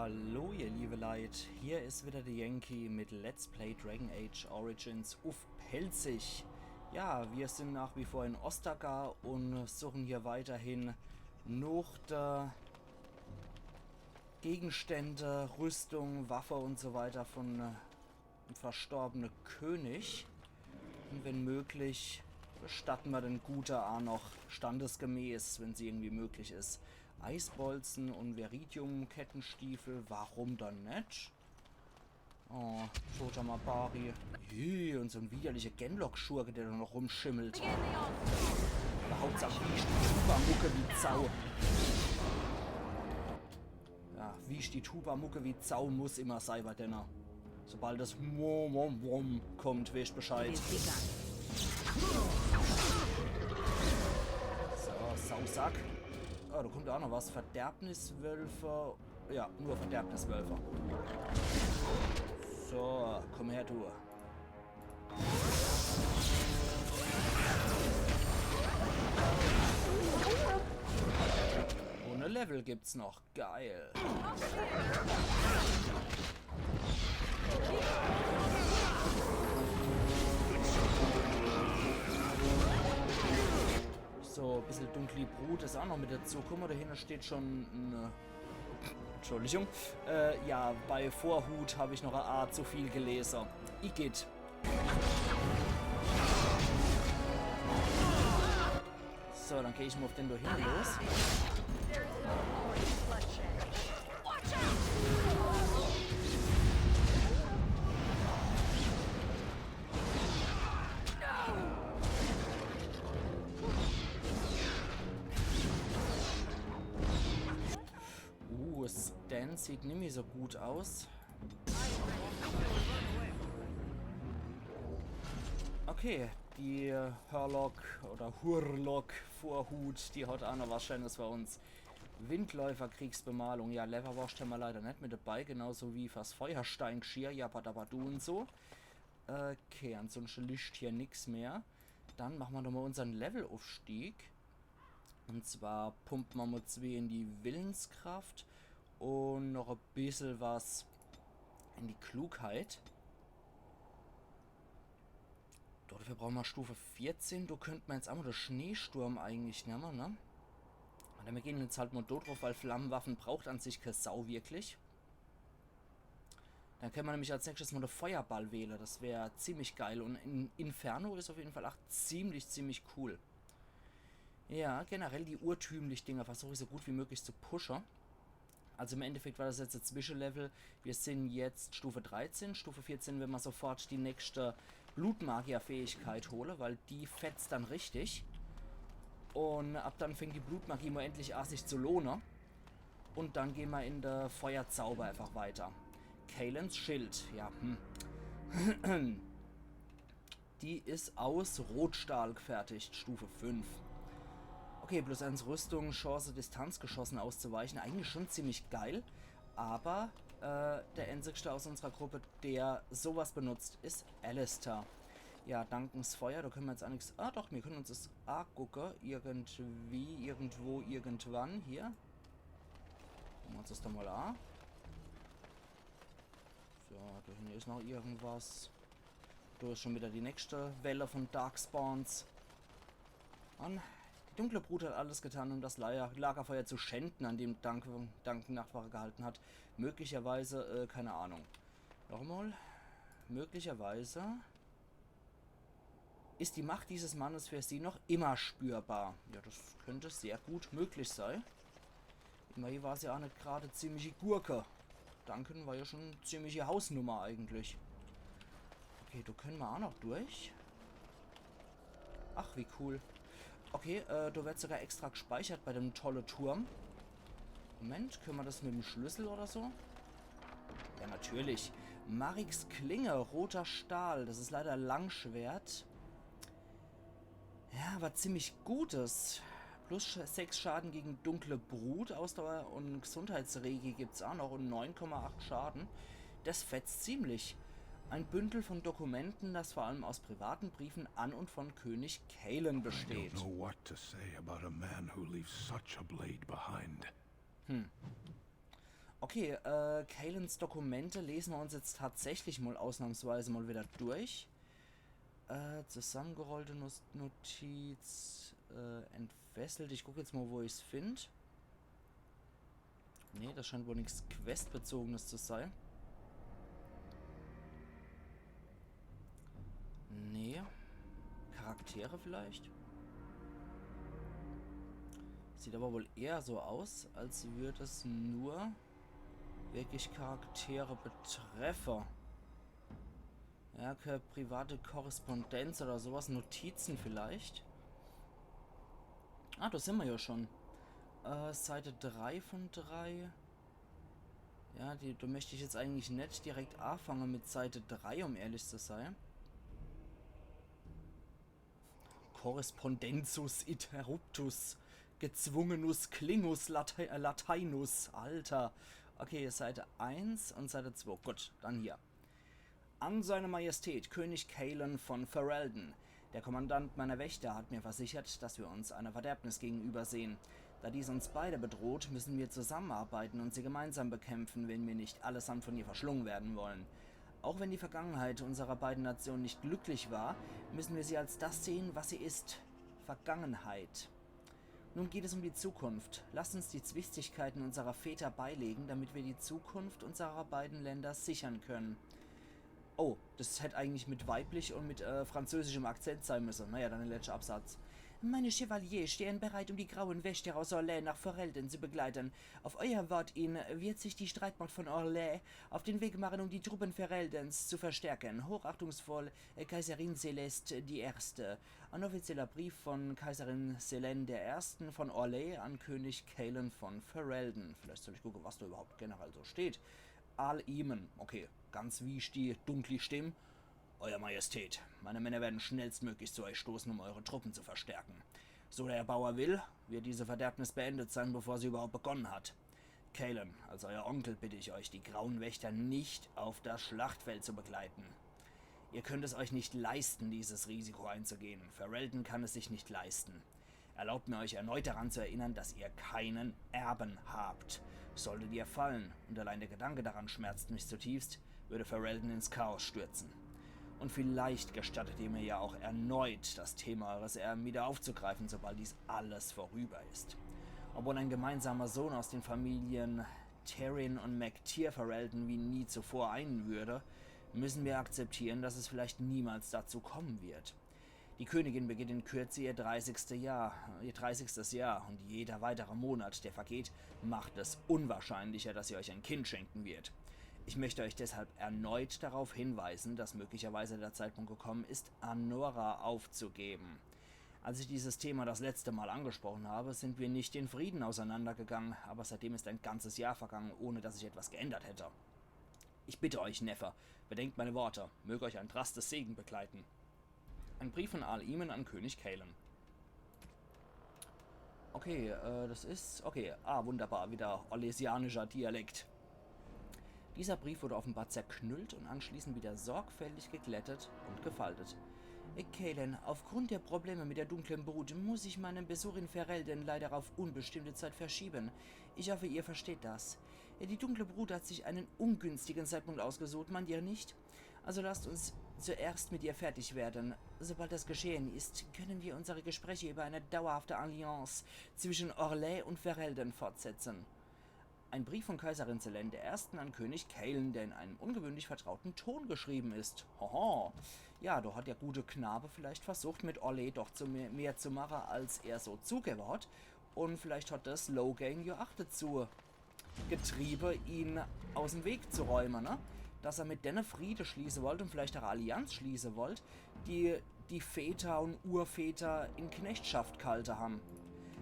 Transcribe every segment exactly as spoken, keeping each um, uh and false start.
Hallo ihr liebe Leit, hier is wieder de Yankee mit Let's Play Dragon Age Origins uff Pälzisch. Ja, wir sind nach wie vor in Ostagar und suchen hier weiterhin noch de Gegenstände, Rüstung, Waffe und so weiter von äh, verstorbene König. Und wenn möglich, bestatten wir den Gute auch noch standesgemäß, wenn sie irgendwie möglich is. Eisbolzen und Veridium-Kettenstiefel, warum dann net? Oh, Cho'Gath Mabari. Jee, und so en widerliche Genlock-Schurke, der da noch rumschimmelt. Aber Hauptsache, wie ich die Tuba-Mucke wie Sau. Ja, wie ich die Tuba-Mucke wie Sau muss immer sei bei denne. Sobald das Wom, Wom, Wom kommt, weescht Bescheid. So, Sausack. Oh, da kommt auch noch was. Verderbniswölfe. Ja, nur Verderbniswölfe. So, komm her, du. Und e Level gibt's noch. Geil. So, bissel dunkli Brut is auch noch mit dazu. Guck mal, da hinne steht schon en, äh, Entschuldigung. Äh, ja, bei Vorhut hab ich noch e A zu viel gelese. Igitt. So, dann geh ich mal auf den da hinne los. Uh, Sten sieht nimmi so gut aus. Okay, die Hurlock oder Hurlock Vorhut, die hat auch noch was Schönes für uns. Windläufer-Kriegsbemalung. Ja, Lewwerworscht hämmer leider net mit dabei, genauso wie fürs Feuersteingeschirr. Ja, Badabadu und so. Okay, ansonsten liegt hier nix mehr. Dann machen wir nochmal unseren Levelaufstieg. Und zwar pumpen wir mal zwee in die Willenskraft und noch e bissel was in die Klugheit. Dafür brauchen wir Stufe vierzehn. Da könnte man jetzt auch mal den Schneesturm eigentlich nehmen, ne? Und dann wir gehen jetzt halt mal dort drauf, weil Flammenwaffen braucht an sich keine Sau wirklich. Dann können wir nämlich als nächstes mal den Feuerball wählen. Das wäre ziemlich geil. Und in Inferno ist auf jeden Fall auch ziemlich, ziemlich cool. Ja, generell die urtümlich Dinger versuche ich so gut wie möglich zu pushen. Also im Endeffekt war das jetzt ein Zwischenlevel. Wir sind jetzt Stufe dreizehn. Stufe vierzehn, wenn wir sofort die nächste Blutmagier-Fähigkeit holen, weil die fetzt dann richtig. Und ab dann fängt die Blutmagie mal endlich an, sich zu lohnen. Und dann gehen wir in der Feuerzauber einfach weiter. Kalens Schild, ja, hm. Die ist aus Rotstahl gefertigt, Stufe fünf. Okay, plus eins Rüstung, Chance, Distanzgeschossen auszuweichen. Eigentlich schon ziemlich geil. Aber äh, der einzigste aus unserer Gruppe, der sowas benutzt, ist Alistair. Ja, dankens Feuer, da können wir jetzt auch nichts. Ah doch, wir können uns das angucken. Irgendwie, irgendwo, irgendwann. Hier. Gucken wir uns das doch mal an. So, da hinten ist noch irgendwas. Da ist schon wieder die nächste Welle von Darkspawns. Mann, die dunkle Brut hat alles getan, um das Lager Lagerfeuer zu schänden, an dem Dank Danken Nachtwache gehalten hat. Möglicherweise, äh, keine Ahnung. Nochmal. Möglicherweise ist die Macht dieses Mannes für sie noch immer spürbar. Ja, das könnte sehr gut möglich sein. Immerhin war sie auch nicht gerade ziemliche Gurke. Duncan war ja schon ziemliche Hausnummer eigentlich. Okay, da können wir auch noch durch. Ach, wie cool. Okay, äh, da wird sogar extra gespeichert bei dem tolle Turm. Moment, können wir das mit dem Schlüssel oder so? Ja, natürlich. Mariks Klinge, roter Stahl. Das ist leider Langschwert. Ja, was ziemlich Gutes. Plus sch- sechs Schaden gegen dunkle Brut, Ausdauer und Gesundheitsregi gibt's auch noch und neun Komma acht Schaden. Das fetzt ziemlich. Ein Bündel von Dokumenten, das vor allem aus privaten Briefen an und von König Kaelan I don't besteht. Know what to say about a man who leaves such a blade behind. Hm. Okay, äh, Kalens Dokumente lesen wir uns jetzt tatsächlich mal ausnahmsweise mal wieder durch. Äh, zusammengerollte Nus- Notiz, äh, entfesselt. Ich guck jetzt mal, wo ich's find. Nee, das scheint wohl nichts Questbezogenes zu sein. Nee. Charaktere vielleicht? Sieht aber wohl eher so aus, als würde es nur wirklich Charaktere betreffen. Ja, ke- private Korrespondenz oder sowas, Notizen vielleicht. Ah, da sind wir ja schon. Äh, Seite drei von drei. Ja, die, da möchte ich jetzt eigentlich nicht direkt anfangen mit Seite drei, um ehrlich zu sein. Correspondenzus interruptus, gezwungenus klingus late äh, latinus, Alter. Okay, Seite eins und Seite zwei. Gut, dann hier. An seine Majestät, König Kalen von Ferelden. Der Kommandant meiner Wächter hat mir versichert, dass wir uns einer Verderbnis gegenübersehen. Da dies uns beide bedroht, müssen wir zusammenarbeiten und sie gemeinsam bekämpfen, wenn wir nicht allesamt von ihr verschlungen werden wollen. Auch wenn die Vergangenheit unserer beiden Nationen nicht glücklich war, müssen wir sie als das sehen, was sie ist. Vergangenheit. Nun geht es um die Zukunft. Lasst uns die Zwistigkeiten unserer Väter beilegen, damit wir die Zukunft unserer beiden Länder sichern können. Oh, das hätt eigentlich mit weiblich und mit äh, französischem Akzent sein müssen. Naja, dann der letzte Absatz. Meine Chevaliers stehen bereit, um die grauen Wächter aus Orlais nach Ferelden zu begleiten. Auf euer Wort hin wird sich die Streitmacht von Orlais auf den Weg machen, um die Truppen Fereldens zu verstärken. Hochachtungsvoll, äh, Kaiserin Celeste die Erste. Ein offizieller Brief von Kaiserin Selene der Ersten von Orlais an König Kalen von Ferelden. Vielleicht soll ich gucken, was da überhaupt generell so steht. Al Eamon, okay, ganz wichtig, dunkli Stimm. Euer Majestät, meine Männer werden schnellstmöglich zu euch stoßen, um eure Truppen zu verstärken. So der Bauer will, wird diese Verderbnis beendet sein, bevor sie überhaupt begonnen hat. Kalen, als euer Onkel bitte ich euch, die Grauen Wächter nicht auf das Schlachtfeld zu begleiten. Ihr könnt es euch nicht leisten, dieses Risiko einzugehen. Ferelden kann es sich nicht leisten. Erlaubt mir, euch erneut daran zu erinnern, dass ihr keinen Erben habt. Solltet ihr fallen, und allein der Gedanke daran schmerzt mich zutiefst, würde Ferelden ins Chaos stürzen. Und vielleicht gestattet ihr mir ja auch erneut, das Thema eures Erben wieder aufzugreifen, sobald dies alles vorüber ist. Obwohl ein gemeinsamer Sohn aus den Familien Taryn und MacTyr Ferelden wie nie zuvor einen würde, müssen wir akzeptieren, dass es vielleicht niemals dazu kommen wird. Die Königin begeht in Kürze ihr dreißigstes Jahr, ihr dreißigstes Jahr, und jeder weitere Monat, der vergeht, macht es unwahrscheinlicher, dass sie euch ein Kind schenken wird. Ich möchte euch deshalb erneut darauf hinweisen, dass möglicherweise der Zeitpunkt gekommen ist, Anora aufzugeben. Als ich dieses Thema das letzte Mal angesprochen habe, sind wir nicht in Frieden auseinandergegangen, aber seitdem ist ein ganzes Jahr vergangen, ohne dass sich etwas geändert hätte. Ich bitte euch, Neffe, bedenkt meine Worte. Möge euch Andrastes Segen begleiten. Ein Brief von Al Eamon an König Kalen. Okay, äh, das ist... Okay, ah, wunderbar, wieder orlesianischer Dialekt. Dieser Brief wurde offenbar zerknüllt und anschließend wieder sorgfältig geglättet und gefaltet. Kalen, aufgrund der Probleme mit der dunklen Brut muss ich meinen Besuch in Ferelden leider auf unbestimmte Zeit verschieben. Ich hoffe, ihr versteht das. Die dunkle Brut hat sich einen ungünstigen Zeitpunkt ausgesucht, meint ihr nicht? Also lasst uns zuerst mit ihr fertig werden. Sobald das geschehen ist, können wir unsere Gespräche über eine dauerhafte Allianz zwischen Orlais und Ferelden fortsetzen. Ein Brief von Kaiserin Selene der Ersten an König Kalen, der in einem ungewöhnlich vertrauten Ton geschrieben ist. Hoho. Ja, da hat der gute Knabe vielleicht versucht, mit Orlais doch zu mehr, mehr zu machen, als er so zugegeben hat. Und vielleicht hat das Logain ja auch dazu getrieben, ihn aus dem Weg zu räumen, ne? Dass er mit denen Friede schließen wollte und vielleicht auch eine Allianz schließen wollte, die die Väter und Urväter in Knechtschaft gehalten haben.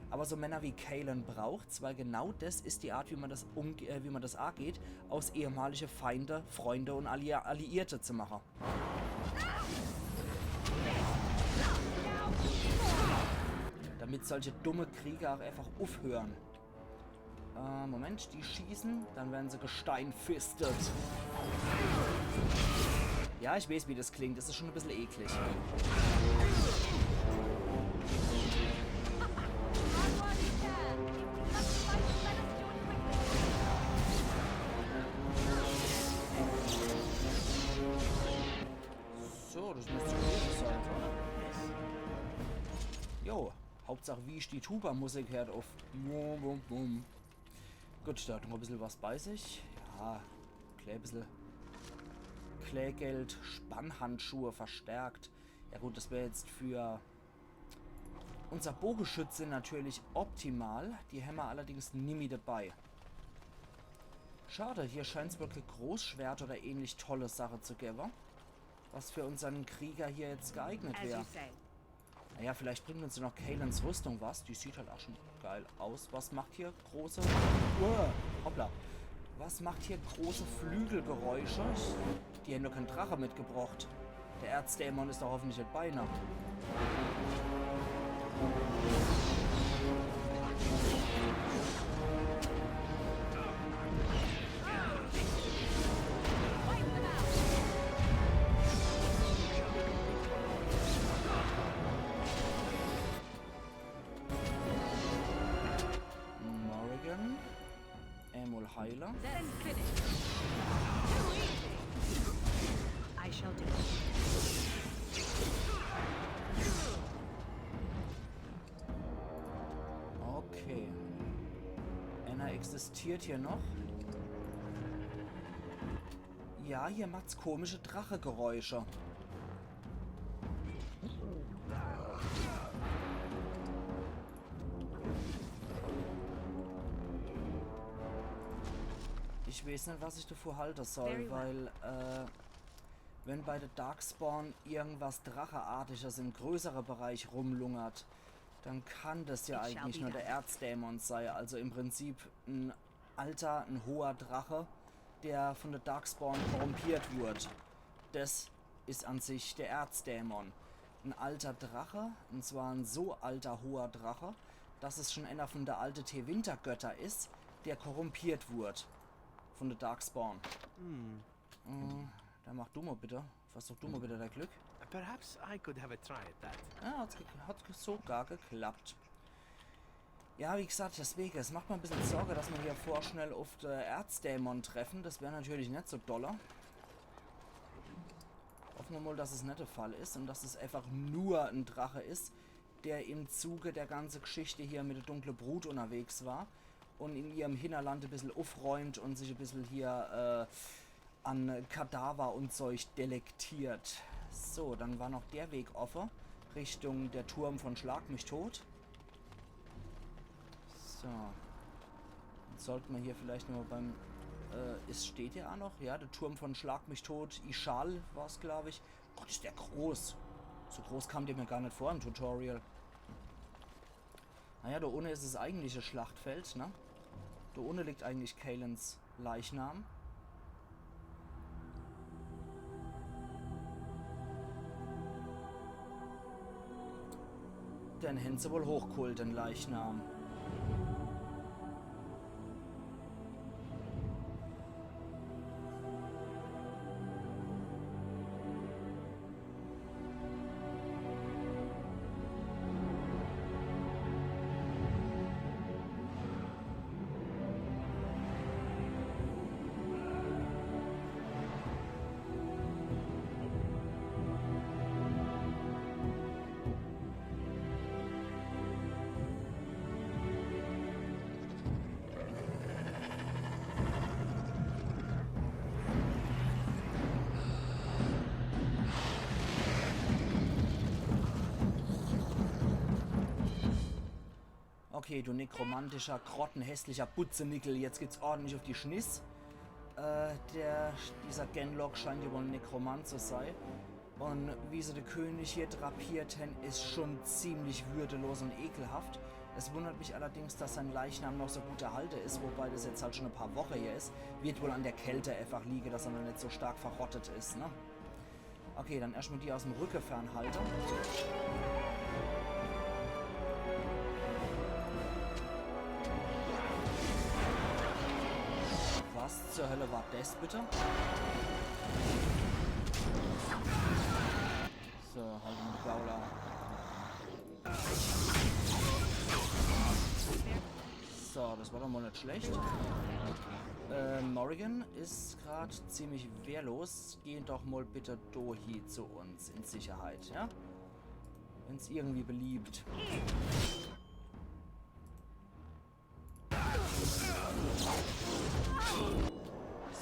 Aber so Männer wie Kalen braucht's, weil genau das ist die Art, wie man das, um, äh, wie man das angeht, aus ehemalige Feinde Freunde und Alli Alliierte zu machen. Damit solche dumme Kriege auch einfach aufhören. Äh, Moment, die schießen, dann werden sie gesteinfistet. Ja, ich weiß, wie das klingt. Das ist schon ein bisschen eklig. Das müsste gewesen sein, oder? Jo, Hauptsach, wie ich die Tuba-Musik hört auf. Bum, bum, bum. Gut, der hat noch e bissel was bei sich. Ja, klä bissel Klärgeld, Spannhandschuhe verstärkt. Ja gut, das wär jetzt für unser Bogeschütze natürlich optimal. Die hämmer allerdings nimmi dabei. Schade, hier scheint's wohl kee Großschwert oder ähnlich tolle Sache zu gewwe, was für unsern Krieger hier jetzt geeignet wär. Naja, vielleicht bringt uns ja noch Kaylens Rüstung was. Die sieht halt auch schon geil aus. Was macht hier große... Uah, hoppla. Was macht hier große Flügelgeräusche? Die hän doch keen Drache mitgebrocht. Der Erzdämon is doch hoffentlich net bei, ne? Morrigan. Emol heile. Then finish. Too easy. I shall do it. Okay. Einer existiert hier noch. Ja, hier macht's komische Drachegeräusche. Ich weeß net, was ich davor halte soll, weil, äh, wenn bei The Darkspawn irgendwas Dracheartiges im größere Bereich rumlungert, dann kann das ja eigentlich nur der Erzdämon sei. Also im Prinzip en alter, en hoher Drache, der von The Darkspawn korrumpiert wurd. Das is an sich der Erzdämon. En alter Drache, und zwar en so alter, hoher Drache, dass es schon einer von der alte Tevinter-Götter is, der korrumpiert wurd von The Darkspawn. Hm. Äh, dann mach du mal bitte. Versuch du mal bitte dei Glück. Perhaps I could have a try at that. Ja, hat, ge- hat ge- sogar geklappt. Ja, wie gesagt, deswege, es macht mer e bissel Sorge, dass mer hier vorschnell uff de Erzdämon treffen. Das wär natürlich net so dolle. Hoffe mer mal, dass es net de Fall is und dass es einfach nur en Drache is, der im Zuge der ganze Geschichte hier mit der dunkle Brut unterwegs war und in ihrem Hinterland e bissel uffräumt und sich e bissel hier, äh, an Kadaver und Zeug delektiert. So, dann war noch der Weg offe, Richtung der Turm von Schlag mich tot. So. Jetzt sollte mer hier vielleicht noch mal beim, äh, is, steht der auch noch? Ja, der Turm von Schlag mich tot. Ixal war's, glaub ich. Gott, is der groß. So groß kam der mir gar net vor im Tutorial. Naja, da unne is es eigentliche Schlachtfeld, ne? Da unne liegt eigentlich Kaylens Leichnam. Den hän se wohl hochgeholt, den Leichnam. Okay, du nekromantischer, grottenhässlicher Butzenickel, jetzt gibt's ordentlich uff die Schniss. Äh, der, dieser Genlock scheint ja wohl en Nekromant zu sei. Und wie se de König hier drapiert hän, is schon ziemlich würdelos und ekelhaft. Es wundert mich allerdings, dass sein Leichnam noch so gut erhalte is, wobei das jetzt halt schon e paar Woche her is. Wird wohl an der Kälte einfach liege, dass er noch net so stark verrottet is, ne? Okay, dann erschtmal die aus em Rücke fernhalte. Was zur Hölle war das bitte? So, halt den Gauler. So, das war doch mal net schlecht. Äh, Morrigan is grad ziemlich wehrlos. Geh doch mal bitte do hie zu uns in Sicherheit, ja? Wenn's irgendwie beliebt.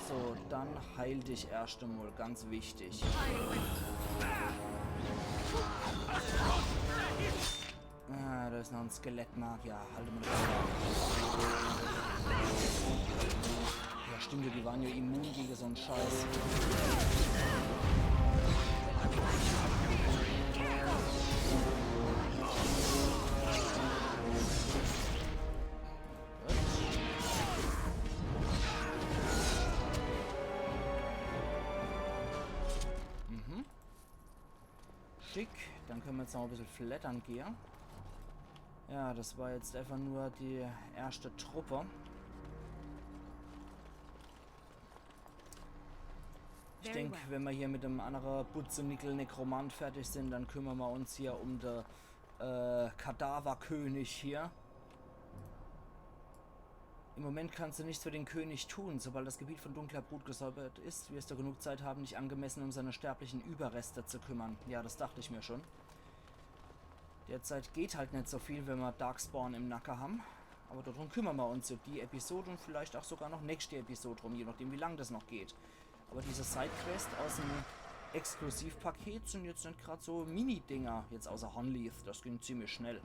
So, dann heil dich erscht emol, ganz wichtig. Ah, da is noch en Skelettmagier. Halt emol die Klapp. Ja, stimmt, die waren ja immun gegen so en Scheiß. Mhm. Schick, dann können wir jetzt noch ein bisschen flattern gehen. Ja, das war jetzt einfach nur die erste Truppe. Ich denk, wenn wir hier mit dem anderen Butzenickel Nekromant fertig sind, dann kümmern wir uns hier um den äh, Kadaverkönig hier. Im Moment kannst du nichts für den König tun. Sobald das Gebiet von dunkler Brut gesäubert ist, wirst du genug Zeit haben, dich angemessen um seine sterblichen Überreste zu kümmern. Ja, das dachte ich mir schon. Derzeit geht halt net so viel, wenn wir Darkspawn im Nacken haben. Aber darum kümmern wir uns ja die Episode und vielleicht auch sogar noch nächste Episode rum, je nachdem, wie lang das noch geht. Aber diese Sidequests aus dem Exklusivpaket sind jetzt net grad so Mini-Dinger, jetzt außer Hunleath. Das ging ziemlich schnell.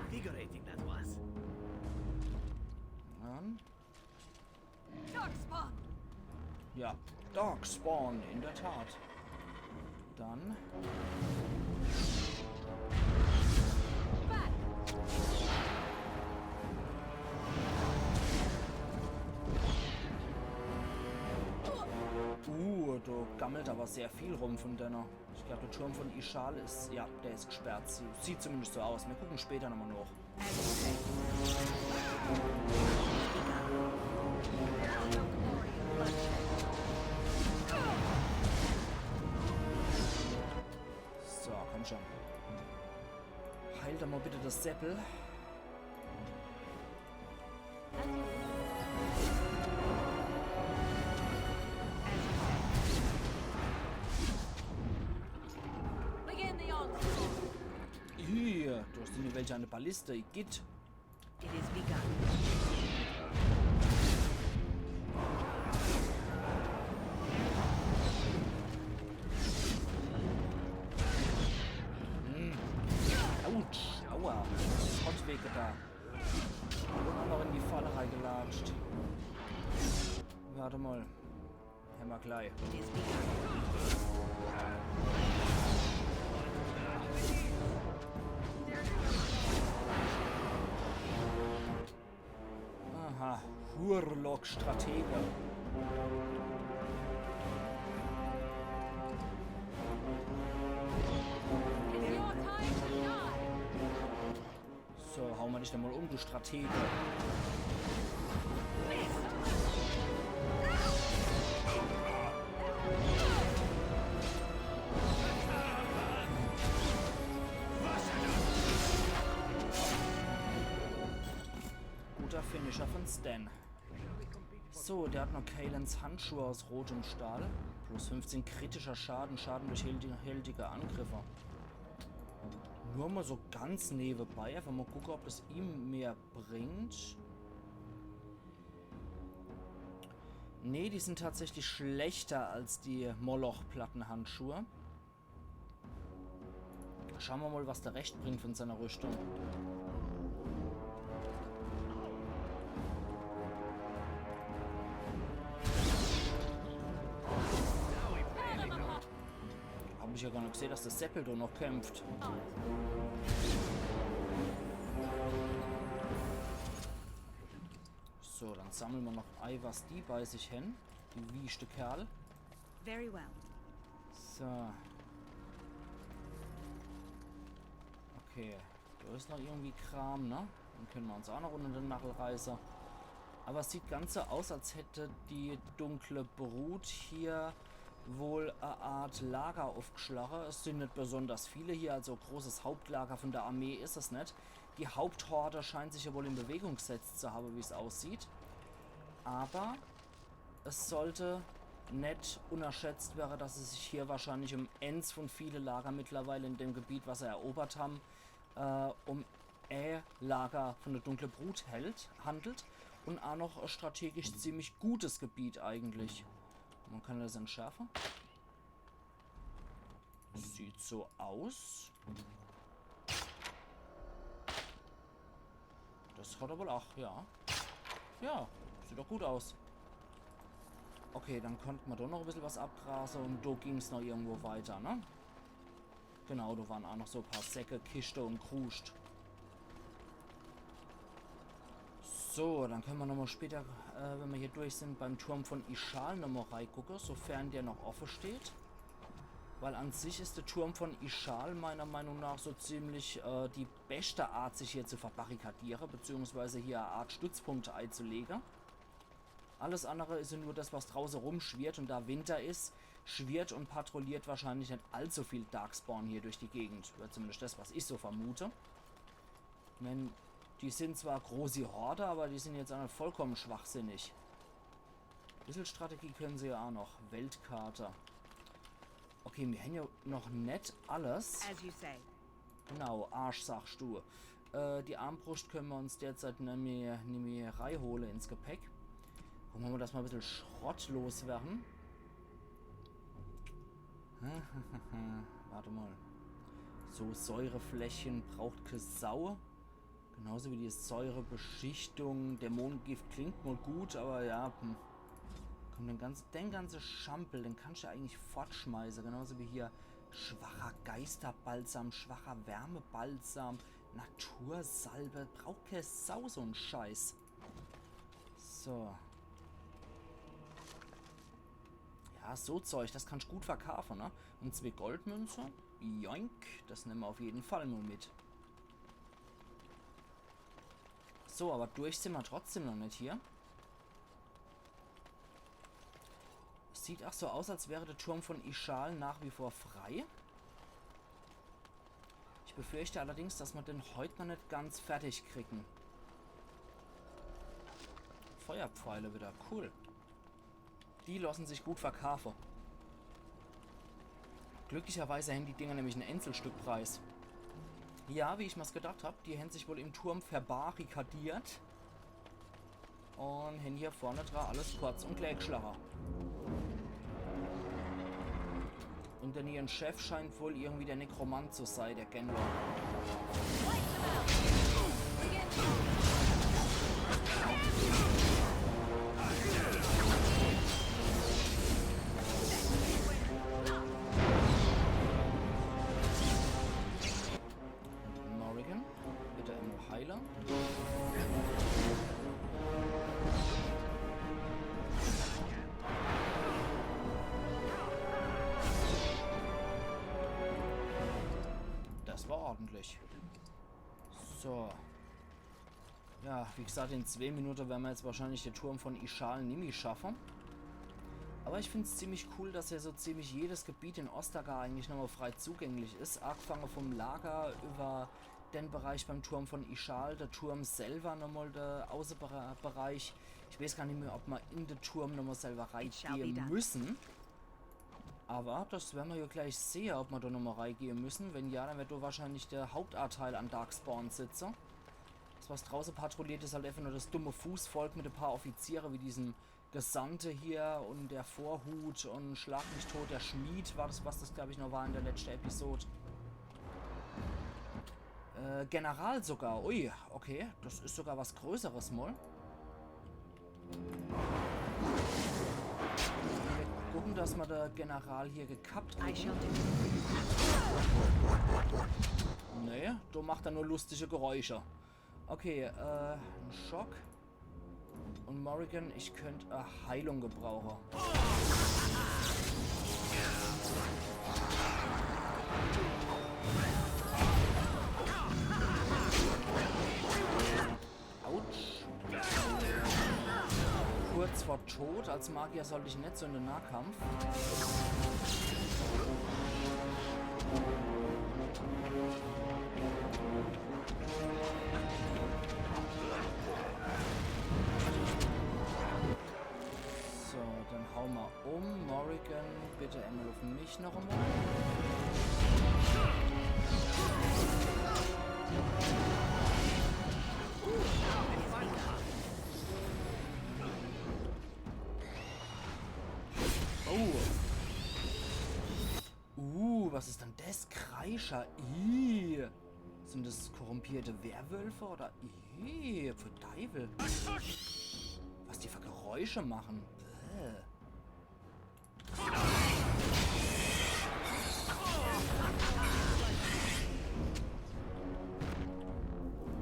Invigorating that was. Dann. Darkspawn! Ja, Darkspawn, in der Tat. Dann. Uh, da gammelt aber sehr viel rum von denen. Ich glaub, der Turm von Ixal is, ja, der is gesperrt. Sie-, sieht zumindest so aus. Wir gucken später nochmal nach. So, komm schon. Heil doch mal bitte das Seppel. Begin the onslaught. Hier, du hast die Welt eine Balliste, igitt. It is begun. Hm. Autsch, aua. Gott, weh getan. Und auch noch in die Falle reingelatscht. Warte mal. Hämmer gleich. Aha, Hurlock Stratege. It's your time to shine. So, hau mer dich doch mal um, du Stratege. Guter Finisher von Sten. So, der hat noch Kalens Handschuhe aus rotem Stahl. Plus fünfzehn kritischer Schaden, Schaden durch heldi-, heldige Angriffe. Nur mal so ganz nebenbei, einfach mal gucken, ob das ihm mehr bringt. Nee, die sind tatsächlich schlechter als die Moloch-Plattenhandschuhe. Schauen wir mal, was der Recht bringt von seiner Rüstung. Hab ich ja gar nicht gesehen, dass der Seppel da noch kämpft. So, dann sammeln wir noch ei, was die bei sich hen. Die wieschte Kerl. Very well. So. Okay, da ist noch irgendwie Kram, ne? Den können wir uns auch noch unter den Nagel reißen. Aber es sieht ganz so aus, als hätte die dunkle Brut hier wohl e Art Lager uffgschlache. Es sin net besonders viele hier, also großes Hauptlager von der Armee is es net. Die Haupthorde scheint sich ja wohl in Bewegung gesetzt zu habe, wie's aussieht. Aber es sollte net unnerschätzt wäre, dass es sich hier wahrscheinlich um ens von viele Lager mittlerweile in dem Gebiet, was se erobert haben, äh, um e Lager von der Dunkle Brut hält, handelt und auch noch e strategisch ziemlich gutes Gebiet eigentlich. Man kann das entschärfen. Sieht so aus. Das hat er wohl auch, ja. Ja, sieht doch gut aus. Okay, dann konnte man doch noch e bissel was abgrase und do ging's noch irgendwo weiter, ne? Genau, do waren auch noch so e paar Säcke, Kischte und Kruscht. So, dann können wir nochmal später, äh, wenn wir hier durch sind, beim Turm von Ixal nochmal reigucke, sofern der noch offen steht. Weil an sich ist der Turm von Ixal meiner Meinung nach so ziemlich, äh, die beste Art, sich hier zu verbarrikadieren, beziehungsweise hier eine Art Stützpunkt einzulegen. Alles andere ist nur das, was draußen rumschwirrt und da Winter ist, schwirrt und patrouilliert wahrscheinlich nicht allzu viel Darkspawn hier durch die Gegend. Oder zumindest das, was ich so vermute. Ich mein, die sind zwar große Horde, aber die sind jetzt auch nicht vollkommen schwachsinnig. Bissel Strategie können sie ja auch noch. Weltkarte. Okay, wir haben ja noch nicht alles. As you say. Genau, Arsch, sagst du. Äh, die Armbrust können wir uns derzeit nimmi, nimmi reihole ins Gepäck. Gucken wir mal, dass wir ein bisschen Schrott loswerden. Warte mal. So Säurefläschchen braucht keine Sau. Genauso wie die Säurebeschichtung. Dämonengift klingt mal gut, aber ja, hm. Komm, den ganzen, den ganzen Schampel, den kannst du ja eigentlich fortschmeißen. Genauso wie hier schwacher Geisterbalsam, schwacher Wärmebalsam, Natursalbe. Braucht keine Sau so einen Scheiß. So. Ja, so Zeug, das kannst du gut verkaufen, ne? Und zwei Goldmünze. Joink, das nehmen wir auf jeden Fall mal mit. So, aber durch sind wir trotzdem noch nicht hier. Sieht auch so aus, als wäre der Turm von Ixal nach wie vor frei. Ich befürchte allerdings, dass wir den heute noch nicht ganz fertig kriegen. Feuerpfeile wieder, cool. Die lassen sich gut verkaufen. Glücklicherweise haben die Dinger nämlich einen Einzelstückpreis. Ja, wie ich mir's gedacht hab, die haben sich wohl im Turm verbarrikadiert. Und haben hier vorne dran alles kurz und klein geschlagen. Und der neue Chef scheint wohl irgendwie der Nekromant zu sein, der Genlock. Morrigan, bitte einmal heilen. Das war ordentlich. So. Ja, wie gesagt, in zwei Minuten werden wir jetzt wahrscheinlich den Turm von Ixal nimmi schaffen. Aber ich find's ziemlich cool, dass ja so ziemlich jedes Gebiet in Ostagar eigentlich nochmal frei zugänglich ist. Angefangen vom Lager über den Bereich beim Turm von Ixal, der Turm selber nochmal der Außenbereich. Ich weiß gar nicht mehr, ob wir in den Turm nochmal selber reingehen müssen. Aber das werden wir ja gleich sehen, ob wir da nochmal reingehen müssen. Wenn ja, dann wird da wahrscheinlich der Hauptanteil an Darkspawn sitzen. Das, was draußen patrouilliert, ist halt einfach nur das dumme Fußvolk mit ein paar Offiziere wie diesem Gesandte hier und der Vorhut und Schlag mich tot, der Schmied war das, was das, glaub ich, noch war in der letzten Episode. Äh, General sogar. Ui, okay. Das ist sogar was Größeres mal. Gucken, dass wir den General hier gekappt kriegen. Nee, da macht er nur lustige Geräusche. Okay, äh, ein Schock. Und Morrigan, ich könnt, äh, Heilung gebrauchen. Autsch. Kurz Vor Tod, als Magier sollt ich net so in de Nahkampf. So, dann hau ma um. Morrigan, bitte emol uff mich noch emol. Oh. Uh, was is dann des? Kreischer. Ih. Sin des korrumpierte Werwölfe oder? Ih, pfui Deiwel. Was die für Geräusche mache. Bäh.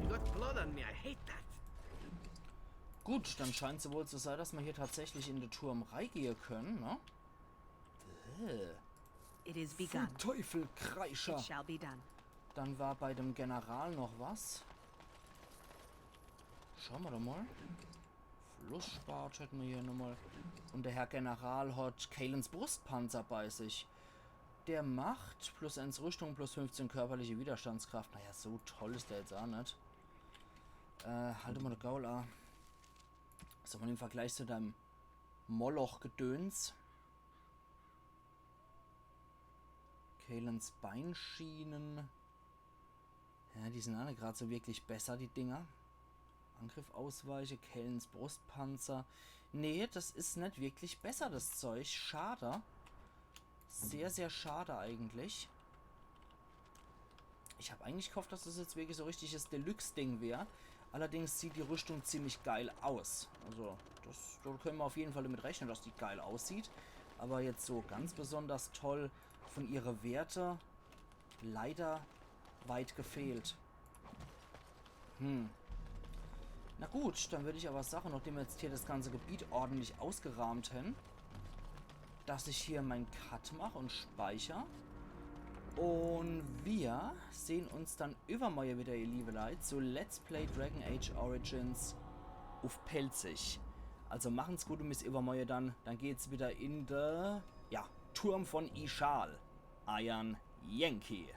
You got blood on me. I hate that. Gut, dann scheint's wohl zu sei, dass ma hier tatsächlich in de Turm reigehe könne, ne? Bäh. It is Pfui begun. Teufel, Kreischer. It shall be done. Dann war bei dem General noch was. Schau ma doch mal. Flussspart hätte ma hier nochmal. Und der Herr General hat Kalens Brustpanzer bei sich. Der macht plus eins Rüstung, plus fünfzehn körperliche Widerstandskraft. Naja, so toll is der jetzt auch net. Äh, halt mal de Gaul an. So, mal im Vergleich zu deinem Moloch-Gedöns. Kalens Beinschienen. Ja, die sin alle grad so wirklich besser, die Dinger. Angriff ausweiche, Kalens Brustpanzer. Nee, das is net wirklich besser, das Zeug. Schade. Sehr, sehr schade eigentlich. Ich hab eigentlich gehofft, dass das jetzt wirklich so richtiges Deluxe-Ding wär. Allerdings sieht die Rüstung ziemlich geil aus. Also, das, da können wir auf jeden Fall damit rechnen, dass die geil aussieht. Aber jetzt so ganz besonders toll von ihre Werte leider weit gefehlt. Hm. Na gut, dann würd ich aber sagen, nachdem wir jetzt hier das ganze Gebiet ordentlich ausgerahmt haben, dass ich hier mein Cut mach und speicher. Und wir sehen uns dann übermorgen wieder, ihr liebe Leute, zu Let's Play Dragon Age Origins uff Pälzisch. Also machen's gut und bis übermorgen dann. Dann geht's wieder in de, ja, Turm von Ixal. Eiern Yankee.